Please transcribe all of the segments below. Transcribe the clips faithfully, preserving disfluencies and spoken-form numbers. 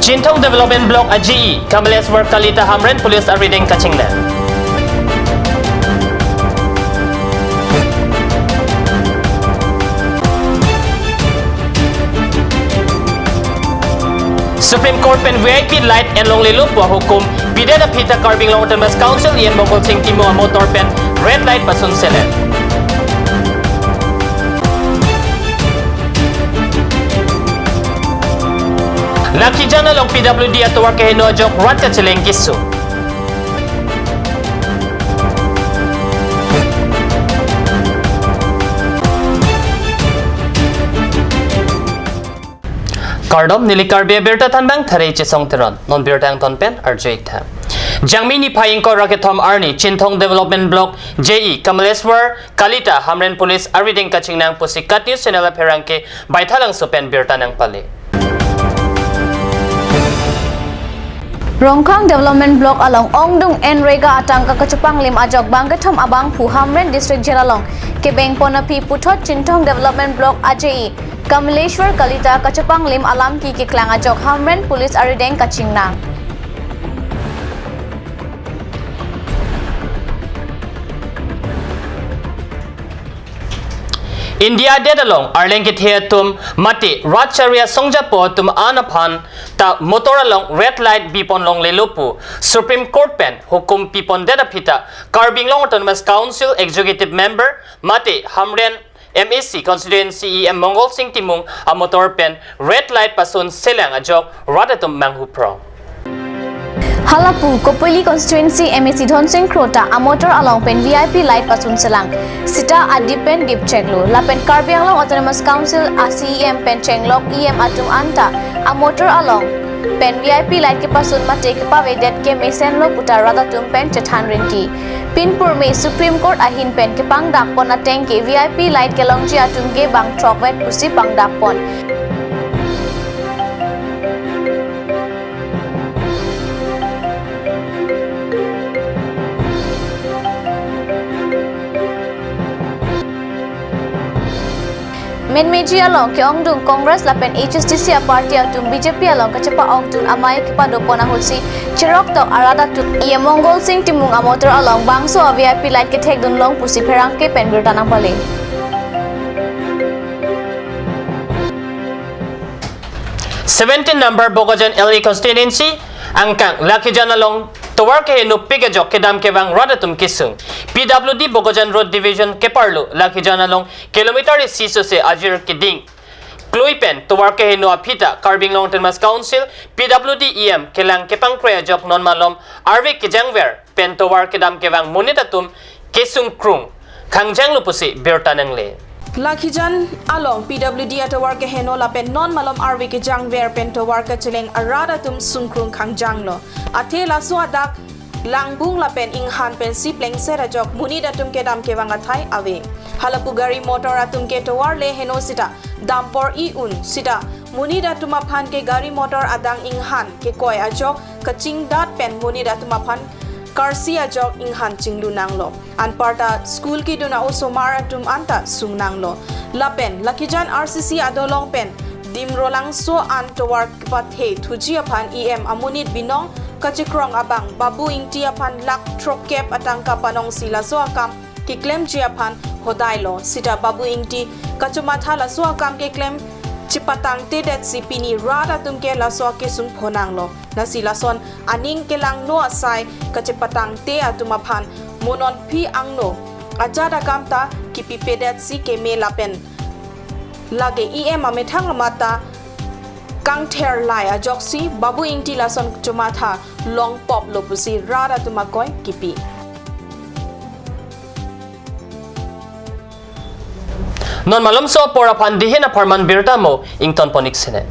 Chinthong Development Block a J E Kamaleshwar Kalita Hamren Police arideng kachingnang. Supreme Court pen V I P light enlonglelo pu ahukum pidet aphi ta Karbi Anglong Autonomous Council E M Mongal Sing Timung amotor pen red light pasun selang. Lakhijan along P W D atovar keheno ajok rat kacheleng kesung. Kardom, neli Karbi Abirta thanbang Thare Chesong Teron. Non birta angton pen arju-ik tha. Jangmi niphai ingkoi ra kethom arni Chinthong Development Block J E Kamaleshwar Kalita Hamren Police arideng kachingnang pusi KAT News Channel apherangke Baithalangso pen birta nangpale. Rongkhang Development Block along ongdung N R E G A atangka kachepanglim ajok bangkethom abangphu Hamren District Jail along kebengpon aphi puthot Chinthong Development Block a J E Kamaleshwar Kalita kachepanglim alamki keklang ajok Hamren Police arideng kachingnang. India adet along arleng kethe atum mate rat chari asongjapo atum an aphan ta motor along red light bipon longlelo pu Supreme Court pen hukum pipondet aphi ta Karbi Anglong Autonomous Council Executive Member mate Hamren M A C Constituency E M Mongal Sing Timung amotor pen red light pasun selang ajok rat atum manghuprong. Halapu Kopili Constituency M A C Dhonsing Kro ta amotor along pen V I P light pasun selang. Sita adip pen dip cheklo. Lapen Karbi Anglong Autonomous Council a C E M pen chenglok E M atum anta amotor along pen V I P light kepasun mate kepavedet ke mesenlo pu ta rat atum pen chethan rinti. Pinpur me Supreme Court ahin pen kepangdakpon ateng ke V I P light kelongji atum ke bang throkvet pusi pangdakpon. Menmeji along ke-ongdung Congress lapen H S D C a-party atum B J P along kachepa-ongdun amei kepadopon ahutsi cheroktok arat atum E M Mongal Sing Timung amotor along bangso a-V I P light kethekdun long pusi pherangke pen birta nangpale. Seventeen number Bokajan L A constituency angkang Lakhijan along tovar kehenopik ajok kedam kevang rat atum kesung. P W D Bokajan Road Division keparlo Lakhijan along kilometer isi sose ajir keding klui pen tovar keheno aphi ta Karbi Anglong Autonomous Council, P W D E M kelang kepangkre ajok non malom arve kejangver pen tovar kedam kevang monit atum kesung krung khangjanglo pusi birta nangle. Lakhijan along P W D atovar keheno lapen non malom arve kejangver pen tovar kacheleng arat atum sungkrung khangjanglo. Athe laso adak langbung lapen inghan pensi plengset ajok monit atum kedam kevang athai ave. Halapu gari motor atum ke tovar le heno sita dampor i-un sita monit atum aphan ke gari motor adang inghan kekoi ajok kachingdat pen monit atum aphan karsi ajok inghan chinglunanglo. Anparta school kedun a-osomar atum anta sungnanglo. Lapen Lakhijan R C C adolong pen Dimrolangso an tovar kepathe thuji aphan E M amonit binong kachekrong abang Babu Ingti aphan lakh throkkep atangka panongsi laso akam keklemji aphan hodailo. Sita Babu Ingti kachomatha laso akam keklem chepatangtedetsi pini rat atum ke laso akesung phonanglo. Lasi lason aning kelangno asai kachepatangte atum aphan mo non phi angno ajat akam ta kipipedetsi keme lapen lake E M amethang amat ta kangther lai ajoksi Babu Ingti lason chomatha longpoplo pusi rat atum akoi kipi. Non malomso apor aphan dihin apharman birta mo ingtonpon-ik sene.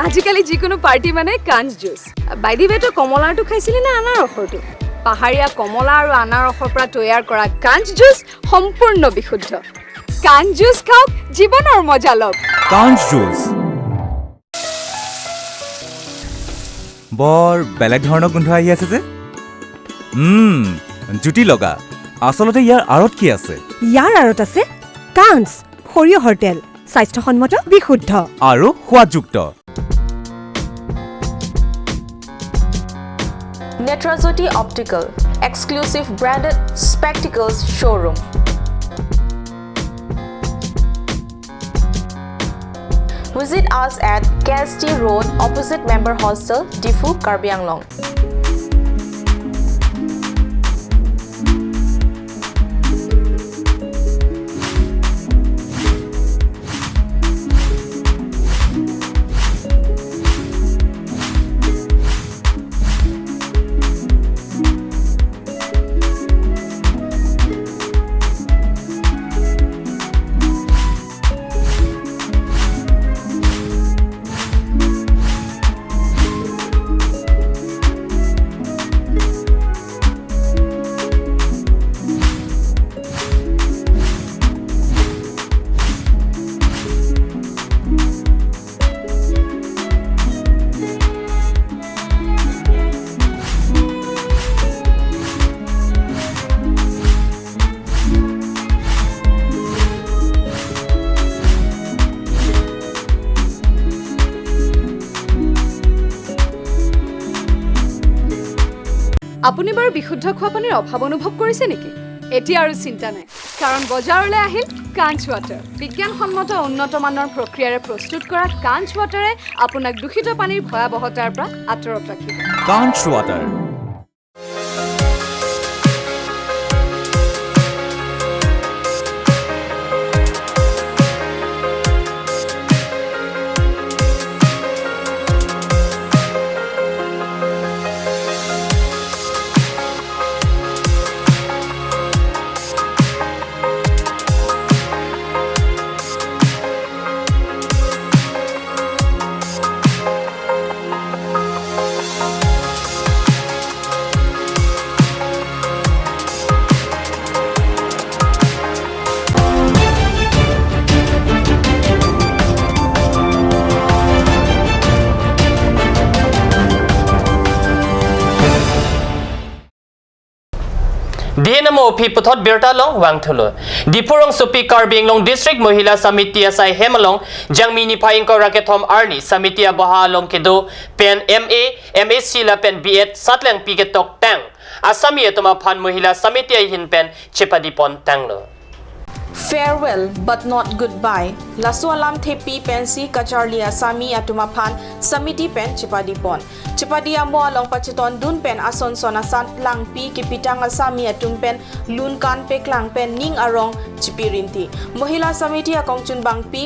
আজিকালি যিকোনো পাৰ্টি মানে কাঞ্চ juice. By the way, তই কমলাৰটো খাইছিলি নে আনাৰসৰটো? পাহাৰীয়া কমলা আৰু আনাৰসৰ পৰা তৈয়াৰ কৰা কাঞ্চ জুচ সম্পূৰ্ণ বিশুদ্ধ। কাঞ্চ জুচ খাওক, জীৱনৰ মজা লওক। কাঞ্চ জুচ। বৰ বেলেগ ধৰণৰ গোন্ধ আহি আছে যে। উম, জুতি লগা। আচলতে ইয়াৰ আঁৰত কি আছে? ইয়াৰ আঁৰত আছে কাঞ্চ সৰিয়হৰ তেল, স্বাস্থ্যসন্মত, বিশুদ্ধ আৰু সোৱাদযুক্ত। Netrajyoti Optical, exclusive branded spectacles showroom. Visit us at K S T Road, opposite Member Hostel, Diphu, Karbi Anglong. আপুনি বাৰু বিশুদ্ধ খোৱা পানীৰ অভাৱ অনুভৱ কৰিছে নেকি? এতিয়া আৰু চিন্তা নাই, কাৰণ বজাৰলৈ আহিল কাঞ্চ ৱাটাৰ। বিজ্ঞানসন্মত উন্নত মানৰ প্ৰক্ৰিয়াৰে প্ৰস্তুত কৰা কাঞ্চ ৱাটাৰে আপোনাক দূষিত পানীৰ ভয়াৱহতাৰ পৰা আঁতৰত ৰাখিব। কাঞ্চ water. Dei namo aphi puthot birta along vangthulo. Diphu rongsopi Karbi Anglong District Mohila Samiti asai hem along Jangmi niphai ingkoi ra kethom arni Samiti aboha along kedo pen M A, M S C lapen B Ed satlangpi ketoktang asami atum aphan Mohila Samiti ahin pen chepadipon tanglo. Farewell but not goodbye. Laso alamthepi pensi kacharli asami atum aphan Samiti pen chepadipon. Chepadi amo along pachetondun pen ason son asat langpi kepitang asami atum pen lunkan peklang pen ning arong chepirinti. Mohila Samiti akongchunbangpi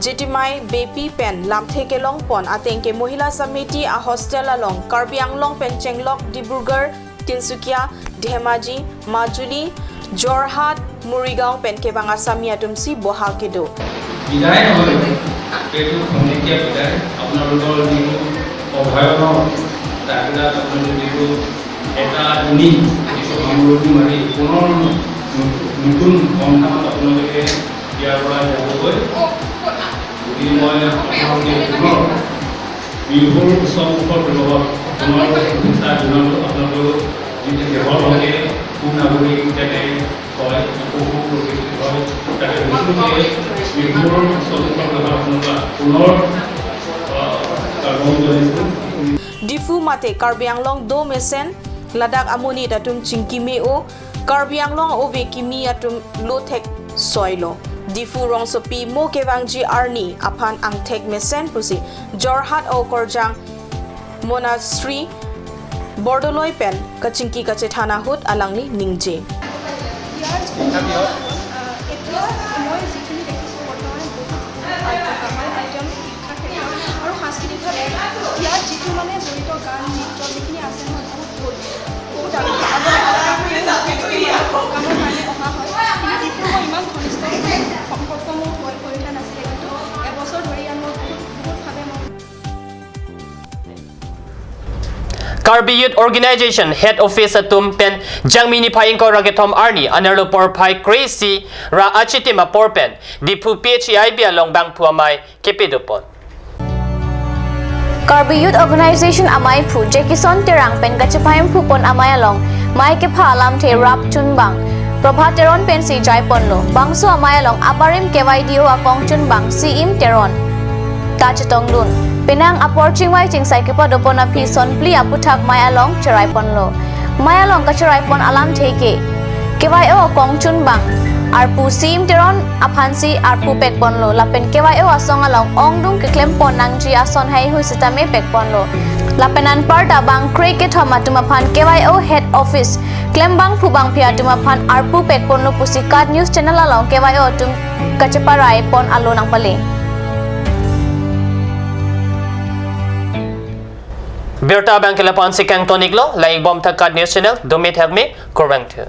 Jetimai Beypi pen lamthe kelongpon ateng ke Mohila Samiti ahostel along Karbi Anglong pen chenglok Dibrugarh, Tinsukia, Dhemaji, Majuli, Jorhat, Morigaon pen kevang asami atumsi boha kedo. বিদায় নহয়, এইটো খন্তেকীয়া বিদায়। আপোনালোকৰ যিটো অভয়াৰণ্য, তাত আপোনালোকে যিটো এটা দিনেই যিটো সামৰণি মাৰি পুনৰ নতুন সন্ধানত আপোনালোকে ইয়াৰ পৰা যাবগৈ বুলি মই আপোনালোকে পুনৰ বিহুৰ উৎসৱ মুখৰ পূৰ্বত পুনৰ শুভেচ্ছা জনালোঁ। আপোনালোকেও যিটো দেশৰ হকে সুনাগৰিক যাতে হয়, সুপ্ৰতিষ্ঠিত হয়, তাকে সকলোকে বিহুৰ উৎসৱ মুখৰ পূৰ্বত আপোনালোকক পুনৰ, আহ, স্বাগতম জনাইছোঁ। Diphu mate Karbi Anglong do mesen ladak amonit atum chingki me-o, Karbi Anglong ove kimi atum lothek soilo. Diphu rongsopi mo kevangji arni aphan angthek mesen pusi Jorhat okorjang Monasri Bordoloi pen kachingki kachethan ahut alangli ningje. ইয়াৰ যিটো, আহ, এতিয়া মই যিখিনি দেখিছোঁ বৰ্তমান বহুত ভাল পাওঁ। আমাৰ আইটেম শিক্ষা ক্ষেত্ৰত আৰু সাংস্কৃতিকভাৱে ইয়াত যিটো মানে জড়িত গান, নৃত্য যিখিনি আছে নহয়, বহুত, বহুত, বহুত ডাঙৰ। আগতে কামৰ কাৰণে অহা হয়, কিন্তু তেতিয়া মই ইমান ঘনিষ্ঠ সম্পৰ্ক মোৰ হৈ, হৈ উঠা নাছিলে, কিন্তু এবছৰ ধৰি ইয়াত মই বহুত, বহুতভাৱে মই Karbi Youth Organization Head Office atum pen Jangmi niphai ingkoi ra kethom arni anerlo porphai kre-isi ra achitim apor pen Diphu P H E I B along bangphu amei kepadopon. Karbi Youth Organization ameiphu Jackson Terang pen kachepaimphupon amei along Mei kepha alamthe rap chunbang Prabha Teron pensi jaiponlo. Bangso amei along abarim K Y D O akong chunbang Siim Teron ta chetongdun. Penang apor chingvai chingsai kepadopon aphi sonphli aputhak mei along cheraiponlo. Mei along kacheraipon alamthe ke K Y O akong chunbang arpu Siim Teron aphansi arpu pekponlo. Lapen K Y O asong along ongdung keklempon nangji ason heihui sitame pekponlo. Lapen anparta bang kre kethom atum aphan K Y O head office klembang phubangphi atum aphan arpu pekponlo pusi KAT News Channel along K Y O atum kacheparaipon alo nangpale. Birta abang ke lapu-ansi kangton-iklo, langdunbom tha KAT News Channel, dome thakme, kurvangthu.